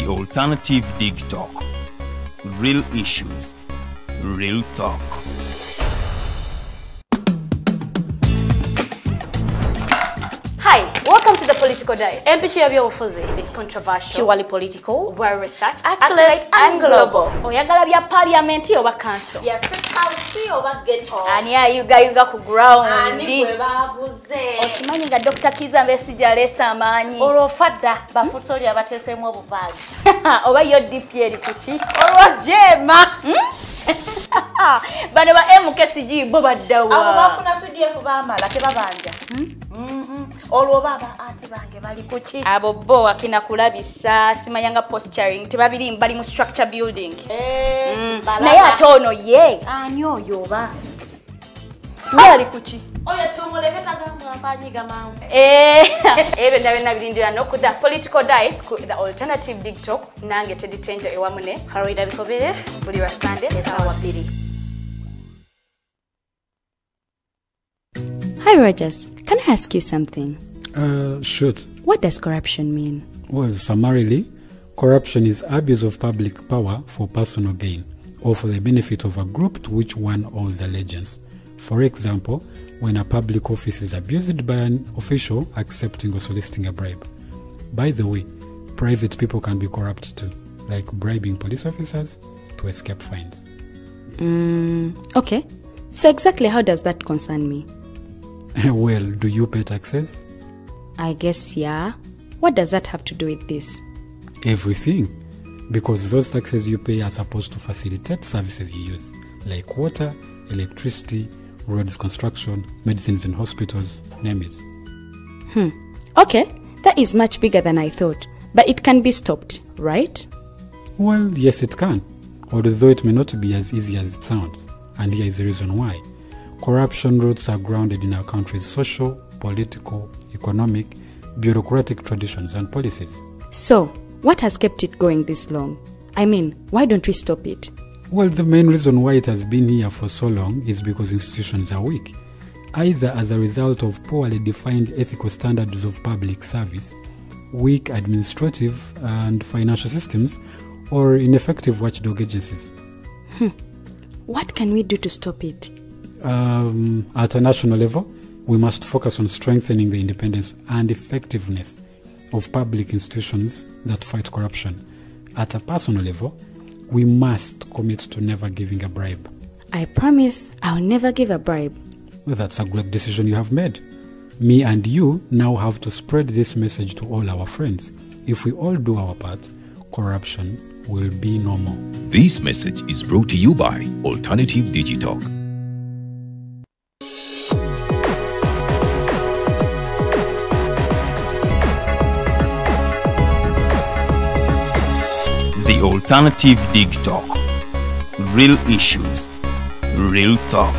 The Alternative Dig Talk. Real issues, real talk. Hi, welcome to the Political Dice. Empishi ya byobufuzi. It's controversial, purely political, well researched, accurate and global. Oyagala bya parliament oba council? Ya state house oba ghetto? Ani ayugayuga ku ground? Ani gwe babuze? Okimanyi nga Dr. Kizza Besigye aleese amaanyi. Olwo fadda bafutsoli abateeseemu obuvaazi. Oba yo DP eri kuki? Olwo jema. Bano ba MKCG bo baddawa. Abo bafuna CDF baamala tebabanja. Olwo baba anti bange bali kuki? Abo bo akina kulabisa simanyanga posturing tebabiri bali mu structure building. Naye ate ono ye. Ani oyo oba? Ye ali kuki? Oyo tumuleke tagamba mpanyiga mangu. Ebyo nabyo nabirindira n'okudda Political Dice ku The Alternative Dig Talk nange Teddy Tenjo ewamune Farida Bikobere buli wa Sunday essaawa 2. Hi Rogers, can I ask you something? Shoot. What does corruption mean? Well, summarily, corruption is abuse of public power for personal gain or for the benefit of a group to which one owes allegiance. For example, when a public office is abused by an official accepting or soliciting a bribe. By the way, private people can be corrupt too, like bribing police officers to escape fines. Okay. So exactly how does that concern me? Well, do you pay taxes? I guess, yeah. What does that have to do with this? Everything. Because those taxes you pay are supposed to facilitate services you use, like water, electricity, roads construction, medicines in hospitals, name it. Okay, that is much bigger than I thought. But it can be stopped, right? Well, yes, it can. Although it may not be as easy as it sounds. And here is the reason why. Corruption roots are grounded in our country's social, political, economic, bureaucratic traditions and policies. So, what has kept it going this long? I mean, why don't we stop it? Well, the main reason why it has been here for so long is because institutions are weak, either as a result of poorly defined ethical standards of public service, weak administrative and financial systems, or ineffective watchdog agencies. What can we do to stop it? At a national level, we must focus on strengthening the independence and effectiveness of public institutions that fight corruption. At a personal level, we must commit to never giving a bribe. I promise I'll never give a bribe. Well, that's a great decision you have made. Me and you now have to spread this message to all our friends. If we all do our part, corruption will be no more. This message is brought to you by Alternative Digitalk. The Alternative Dig Talk. Real issues, real talk.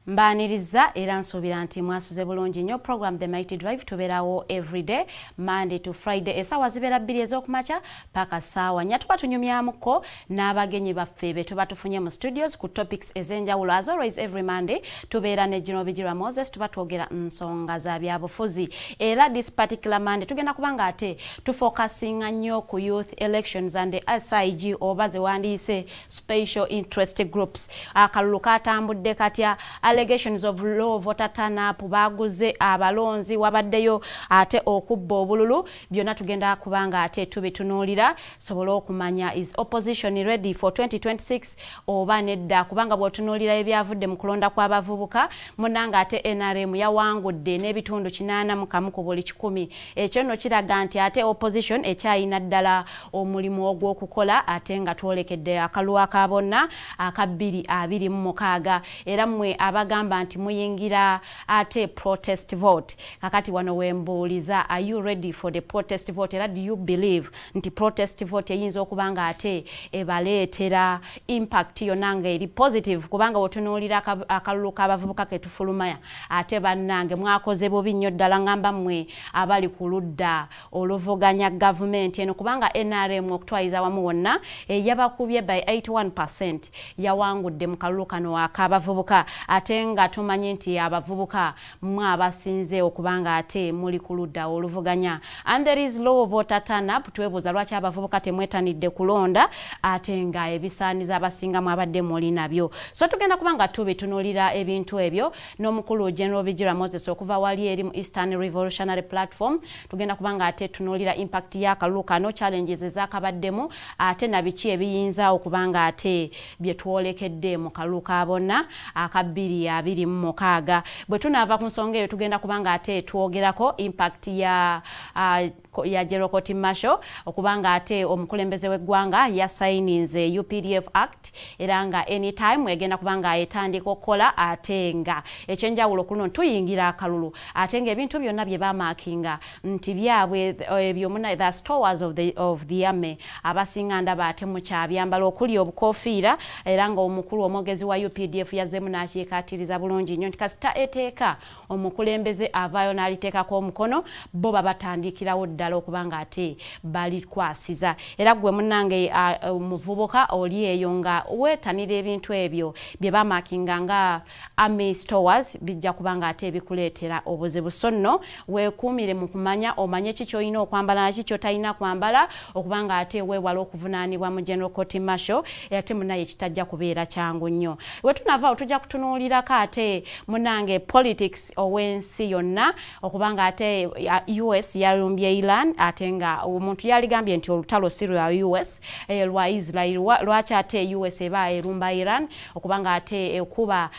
Mbaniriza era nsuubira nti mwasuze bulungi nnyo. Program The Mighty Drive tubeerawo everyday Monday to Friday essaawa zibeera 2 ez'okumakya paka ssaawa 4. Tuba tunyumyamuko n'abagenyi baffe be tuba tufunye mu studios ku topics ez'enjawulo. As always every Monday tubeera ne Gino Bijirwa Moses, tuba twogera nsonga za byabufuzi. Era this particular Monday tugenda kubanga ate tufocusinga nnyo ku youth elections and the SIG oba ze wandiise special interest groups. Akalulu katambudde katya, allegations of low voter turn-up, baguze abalonzi, wabaddeyo ate okubba obululu, byonna tugenda kubanga ate tubitunuulira sobola okumanya is opposition ready for 2026 oba nedda, kubanga bw'otunuulira ebyavudde mu kulonda kw'abavubuka munnanga ate NRM yawangudde n'ebitundu 81 ku buli 100. Ekyo nno kiraga nti ate opposition ekyayina ddala omulimu ogw'okukola ate nga twolekedde akalulu aka bonna aka 2026. Era mmwe abagamba n'abagamba nti muyingira ate protest vote. Kakati wano wembuuliza, are you ready for the protest vote? Era do you believe nti protest vote eyinza okuba nga ate ebaleetera impact yonna nga eri positive? Kubanga wotunuulira akalulu k'abavubuka ketufulumaya, ate bannange mwakoze bubi nnyo ddala, ngamba mmwe abali ku ludda oluvuganya gavumenti eno, kubanga NRM okutwaliza wamu wonna yabakubye by 81%, yawangudde mu kalulu kano ak'abavubuka, ate nga tumanyi nti abavubuka mmwe abasinze okubanga ate muli ku ludda oluvuganya. And there is low voter turn up. Twebuuza lwaki abavubuka temwetanidde kulonda ate nga ebisaanizo abasinga mwabadde muli nabyo. So tugenda kubanga tubitunuulira ebintu ebyo n'omukulu General Bijira Moses okuva wali eri mu Eastern Revolutionary Platform. Tugenda kubanga ate tunuulira impact y'akalulu kano, challenges ezakabaddemu, ate na biki ebiyinza okubanga ate bye twolekedde mu kalulu ka bonna aka 2026. Bwe tunaava ku nsonga eyo, tugenda kubanga ate twogerako impact ya General Court Martial, okubanga ate omukulembeze w'eggwanga yasayininze UPDF Act, era nga anytime egenda kubanga etandika okukola. Ate nga ekyenjawulo kuno tuyingira akalulu, ate nga ebintu byonna bye bamakinga nti byabwe ebyo muna the stores of the army, abasinga ndaba ate mukyabyambala okuli obukofiira. Era nga omukulu omwogezi wa UPDF yazzeemu n'akiikatiriza bulungi nnyo nti kasita eteeka omukulembeze avaayo n'aliteekako omukono, bo babatandikirawo ddala okubanga ate balikwasiza. Era gwe munnange omuvubuka oli eyo nga weetanira ebintu ebyo bye bamakinga nga army stores, bijja kubanga ate ebikuleetera obuzibu. So nno weekuumire mu kumanya, omanye ki kyolina okwambala naki kyotalina kwambala, okubanga ate weewala okuvunaanibwa mu General Court Martial, ate munaye kitajja kubeera kyangu nnyo. We tunavaawo tujja kutunuulirako ate munange politics ow'ensi yonna, okubanga ate US yalumbye Iran, ate nga omuntu yaligambye nti olutalo si lwa US, lwa Israel. Lwaki ate US eba erumba Iran okubanga ate ekuba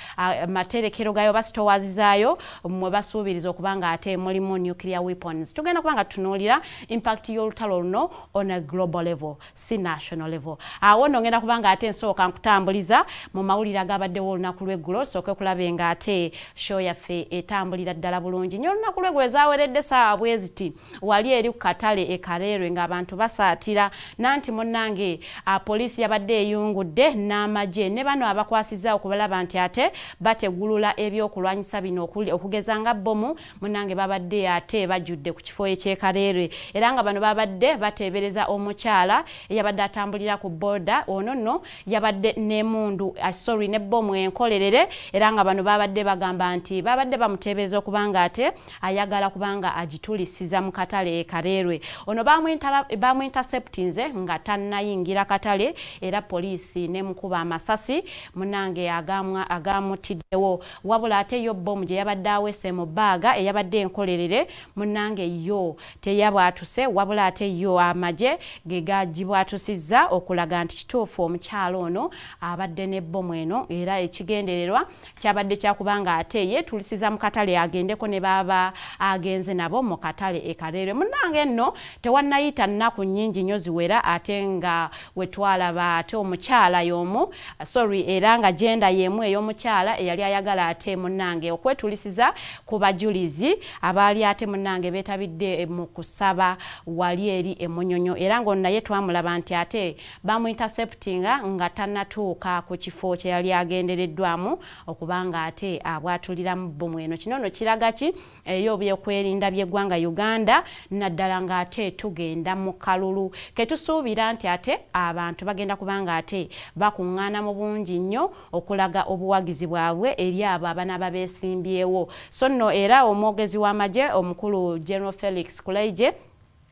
materekero gayo oba stores zaayo mwe basuubiriza okubanga ate mulimu nuclear weapons? Tugenda kubanga tutunuulira impact y'olutalo luno on a global level, si national level. Awo nno ngenda kubanga ate nsooka nkutambuliza mu mawulire agabaddewo olunaku lw'eggulo, sooke kulabe nga ate show yaffe etambulira ddala bulungi nnyo. Olunaku lw'eggulo ezaweredde saawa bwe ziti wali eri ku katale e Kalerwe ng'abantu basaatira nanti munnange poliisi yabadde eyungudde n'amagye ne bano abakwasizza okubalaba nti ate bategulula ebyokulwanyisa bino okugeza nga bbomu. Munnange babadde ate bajjudde ku kifo eky'e era nga bano babadde bateebereza omukyala eyabadde atambulira ku boda. Ono nno yabadde n'emundu, sorry, n'ebbomu enkolerere, era nga bano babadde bagamba nti babadde bamuteebereza okubanga ate ayagala kubanga agitulisiza mu katale e Kalerwe. Ono bamuinterceptinze nga tannayingira katale, era poliisi nemukuba amasasi munange agamutiddewo. Wabula ate yo bbomu gye yabadde awese mu bbaaga eyabadde enkolerere, munange yo teyabwatuse, wabula ate yo amagye ge gagibwatusizza okulaga nti kituufu omukyalo ono abadde n'ebbomu eno, era ekigendererwa kyabadde kyakubanga ate yeetulisiza mu katale agendeko ne baaba agenze nabo mu katale e Kalerwe. Munnange nno tewannayita nnaku nnyingi nnyo ziwera, ate nga wetwalaba ate omukyala y'omu, sorry, era nga genda y'emu ey'omukyala eyali ayagala ate munnange okwetulisiza ku bajulizi abaali ate munnange beetabidde mu kusaba wali eri emunyonyo, era ng'ono naye twamulaba nti ate bamuinterceptinga nga tannatuuka ku kifo kye yali agendereddwamu okubanga ate abwatuliramu bbomu eno. Kino nno kiraga ki ey'obyokwerinda by'eggwanga Uganda, naddala ng'ate tugenda mu kalulu ketusuubira nti ate abantu bagenda kubanga ate bakuŋŋaana mu bungi nnyo okulaga obuwagizi bwabwe eri abo abanaaba beesimbyewo. So nno era omwogezi w'amagye omukulu General Felix Kulayigye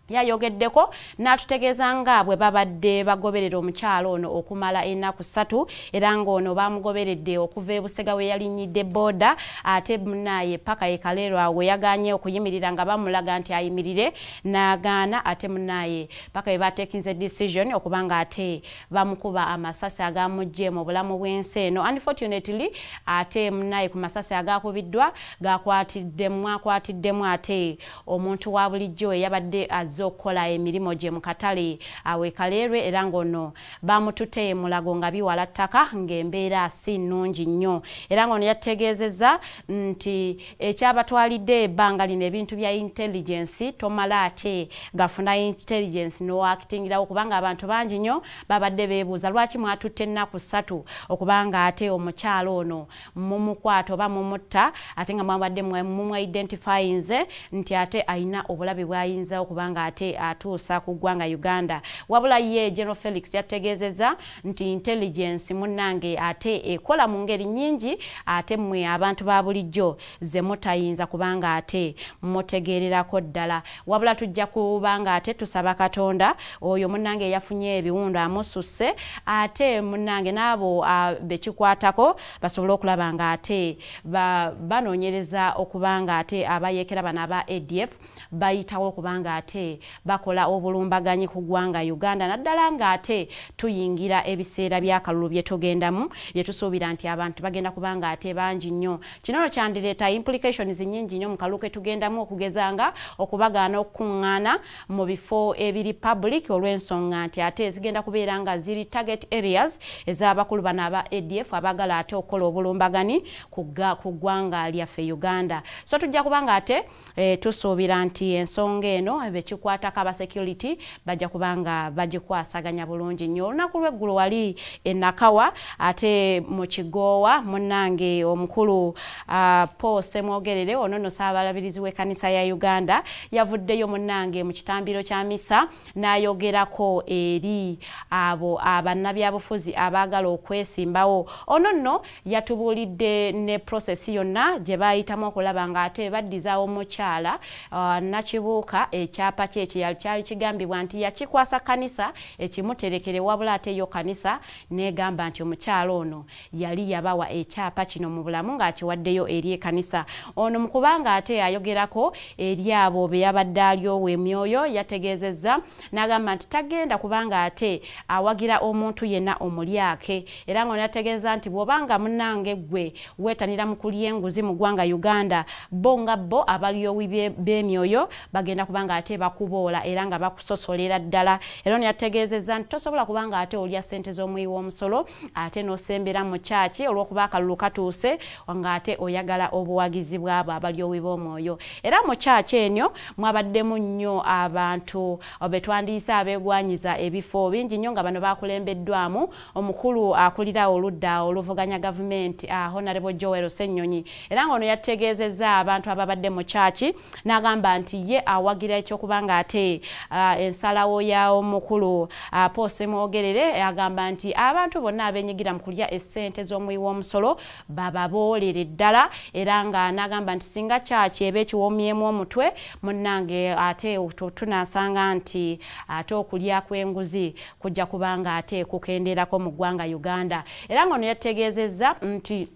yayogeddeko n'atutegeeza nga bwe babadde bagoberera omukyalo ono okumala ennaku 3, era ng'ono bamugoberedde okuva e Busega we yalinnyidde booda, ate munaye paka e Kaleerwe we yaganye okuyimirira nga bamulaga nti ayimirire n'agaana, ate munaye paka we batekinze decision okuba nga ate bamukuba amasasi agamuggye mu bulamu bw'ensi eno. Unfortunately, ate munaye ku masasi agakubiddwa gakwatiddemu akwatiddemu ate omuntu wa bulijjo eyabadde azze azze okukola emirimu gye mu katale awe Kalerwe, era ng'ono bamututte Mulago nga biwala ttaka ng'embeera si nnungi nnyo. Era ng'ono yategeezezza nti ekyabatwalidde ebbanga lino ebintu bya intelligence tomala ate gafuna intelligence n'owakitingirawo, kubanga abantu bangi nnyo babadde beebuuza lwaki mwatutte ennaku 3 okubanga ate omukyalo ono mumukwata oba mumutta, ate nga mwabadde mumwidentifyinze nti ate ayina obulabe bw'ayinza okubanga ate atuusa ku ggwanga Uganda. Wabula ye General Felix yategeezezza nti intelligence munnange ate ekola mu ngeri nnyingi, ate mmwe abantu ba bulijjo ze mutayinza kubanga ate mutegeererako ddala. Wabula tujja kubanga ate tusaba Katonda oyo munnange yafunye ebiwundu amususse, ate munnange n'abo bekikwatako basobole okulaba nga ate banoonyereza okubanga ate abayeekera bano aba ADF bayitawo okubanga ate bakola obulumbaganyi ku ggwanga Uganda, naddala nga ate tuyingira ebiseera by'akalulu bye tugendamu bye tusuubira nti abantu bagenda kubanga ate bangi nnyo. Kino kyandireeta implications nnyingi nnyo mu kalulu ke tugendamu, okugezanga okubagaana okukuŋŋaana mu bifo ebiri public olw'ensonga nti ate zigenda kubeera nga ziri target areas ez'abakulu bano aba ADF abaagala ate okukola obulumbaganyi ku ggwanga lyaffe Uganda. So tujja kubanga ate tusuubira nti ensonga eno bekikwatako aba security bajja kubanga bagikwasaganya bulungi nnyo. Olunaku lw'eggulo wali e Nakawa ate mu Kigoowa munnange omukulu Paul Ssemwogerere, ono nno ssaabalabirizi w'ekkanisa ya Uganda, yavuddeyo munnange mu kitambiro kya misa n'ayogerako eri abo abannabyabufuzi abaagala okwesimbawo. Ono nno yatubuulidde ne process yonna gye bayitamu okulaba ng'ate baddizaawo omukyala Nakibuuka ekyapa kye kyali kigambibwa nti yakikwasa kanisa ekimuterekere, wabula ate yo kanisa n'egamba nti omukyala ono yali yabawa ekyapa kino mu bulamu ng'akiwaddeyo eri ekanisa. Ono mu kubanga ate ayogerako eri abo be yabadde alyowa emyoyo yategeezezza n'agamba nti tagenda kubanga ate awagira omuntu yenna omulyake, era ng'ono yategeeza nti bw'obanga munnange ggwe weetanira mu kulya enguzi mu ggwanga Uganda, bo nga bo abalyowi b'emyoyo bagenda kubanga ate bakuboola era nga bakusosolera ddala. Era ono yategeezezza nti tosobola kubanga ate olya ssente z'omuwi w'omusolo ate n'osembera mu kyaki olw'okuba akalulu katuuse ng'ate oyagala obuwagizi bw'abo abalyowi b'omwoyo. Era mu kyaki enyo mwabaddemu nnyo abantu betwandiise abeegwanyiza ebifo bingi nnyo nga bano bakulembeddwamu omukulu akulira oludda oluvuganya gavumenti Honorable Joel Ssenyonyi, era ng'ono yategeezezza abantu ababadde mu kyaki n'agamba nti ye awagira ekyokubanga ate ensalawo ya omukulu Paul Ssemwogerere, agamba nti abantu bonna abenyigira mu kulya essente z'omuwi w'omusolo bababoolere ddala, era nga n'agamba nti singa kyaki eba ekiwomyemu omutwe munnange ate tunaasanga nti ate okulya kw'enguzi kujja kubanga ate kukendeerako mu ggwanga Uganda. Era ng'ono yategeezezza nti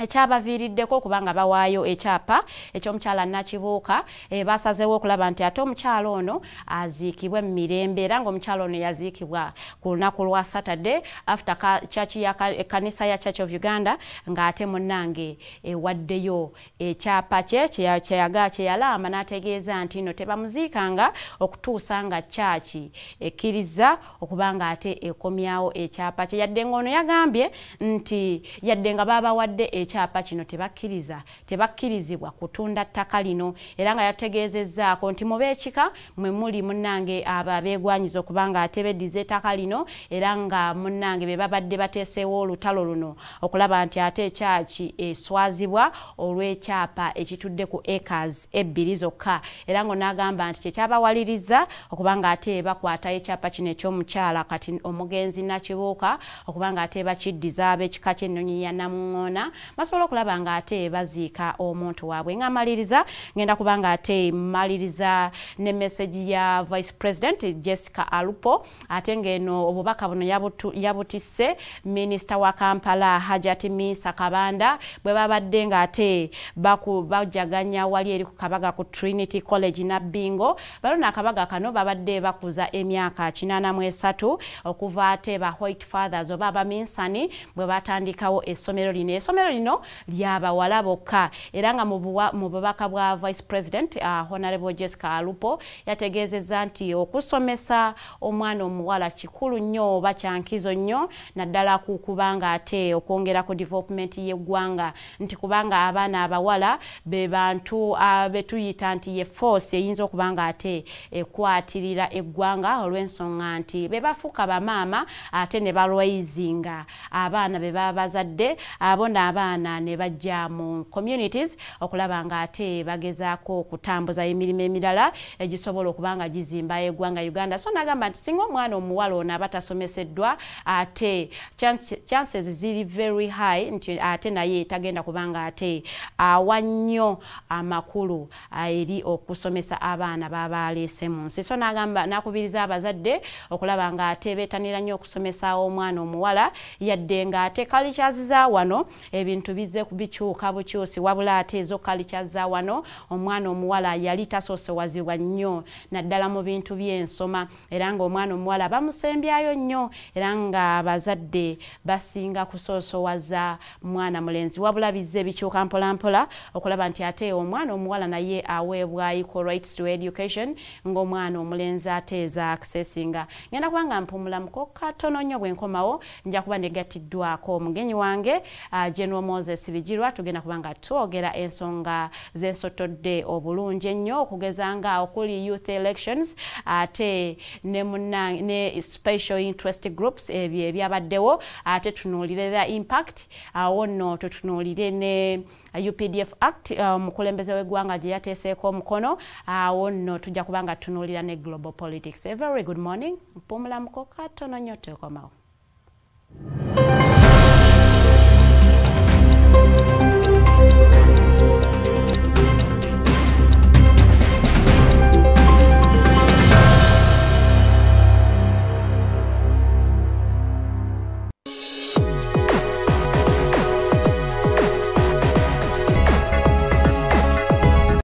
ekyabaviiriddeko okubanga bawaayo ekyapa ekyomukyala Nakibuuka, basazeewo okulaba nti ate omukyala ono aziikibwe mu mirembe, era ng'omukyala ono yaziikibwa ku lunaku lwa Saturday after church ya ekkanisa ya Church of Uganda ng'ate munnange ewaddeyo ekyapa kye kyeyalaama n'ategeeza nti no tebamuziikanga okutuusa nga church ekkiriza okubanga ate ekomyawo ekyapa kye, yadde ng'ono yagambye nti yadde nga babawadde ekyapa kino tebakkirizibwa kutunda ttaka lino, era nga yategeezezzaako nti mu b'ekika mwe muli munnange abo abeegwanyiza okubanga ate beddiza ettaka lino, era nga munnange be babadde bateeseewo olutalo luno okulaba nti ate ekyaki eswazibwa olw'ekyapa ekitudde ku acres 2 zokka, era ngo n'agamba nti kyekyabawaliriza okubanga ate bakwata ekyapa kino eky'omukyala kati omugenzi Nakibuuka okubanga ate bakiddiza ab'ekika ky'ennyonyi ya Namuŋŋoona basobola okulaba nga ate baziika omuntu waabwe. Nga maliriza ngenda kubanga ate maliriza ne message ya Vice President Jessica Alupo, ate ng'eno obubaka buno yabutisse Minisita wa Kampala Hajati Minsa Kabanda bwe babadde nga ate bajaganya wali eri ku kabaga ku Trinity College Nabbingo. Bano akabaga kano babadde bakuza emyaka 83 okuva ate ba White Fathers oba abaminsani bwe batandikawo essomero lino. Essomero lino lino lyabawala bokka. Era nga mu bubaka bwa Vice President Honorable Jessica Alupo yategeezezza nti okusomesa omwana omuwala kikulu nnyo oba kyankizo nnyo, naddala ku kubanga ate okwongera ku development y'eggwanga, nti kubanga abaana abawala be bantu betuyita nti ye force eyinza okubanga ate ekwatirira eggwanga, olw'ensonga nti be bafuuka bamaama ate ne balwaizinga abaana be baba bazadde, abo n'abaana ne bajja mu communities okulaba nga ate bagezaako okutambuza emirimu emirala egisobola okuba nga gizimba eggwanga Uganda. So nagamba nti singa omwana omuwala ono aba tasomeseddwa, ate chances ziri very high nti ate naye tagenda kubanga ate awa nnyo amakulu eri okusomesa abaana baba aleese mu nsi. So nagamba nakubiriza abazadde okulaba nga ate beetanira nnyo okusomesa omwana omuwala, yadde nga ate cultures za wano ebintu bizze bikyuka bukyusi, wabula ate ezo cultures za wano omwana omuwala yali tasoosowazibwa nnyo naddala mu bintu by'ensoma, era ng'omwana omuwala bamusembyayo nnyo, era nga abazadde basinga kusoosowaza mwana mulenzi. Wabula bizze bikyuka mpolampola okulaba nti ate omwana omuwala naye aweebwa equal rights to education ng'omwana omulenzi ate eza accessinga. Ngenda kubanga mpumulamuko katono nnyo, bwe nkomawo nja kuba negatiddwako omugenyi wange General Moses Bigirwa. Tugenda kubanga twogera ensonga z'ensotodde obulungi ennyo, okugeza nga okuli youth elections ate ne special interest groups, ebyo ebyabaddewo, ate tunuulire the impact. Awo nno tutunuulire ne UPDF Act omukulembeze w'eggwanga gye yateeseeko omukono. Awo nno tujja kubanga tunuulira ne global politics. A very good morning, mpumulamuko katono nnyo, tekomawo.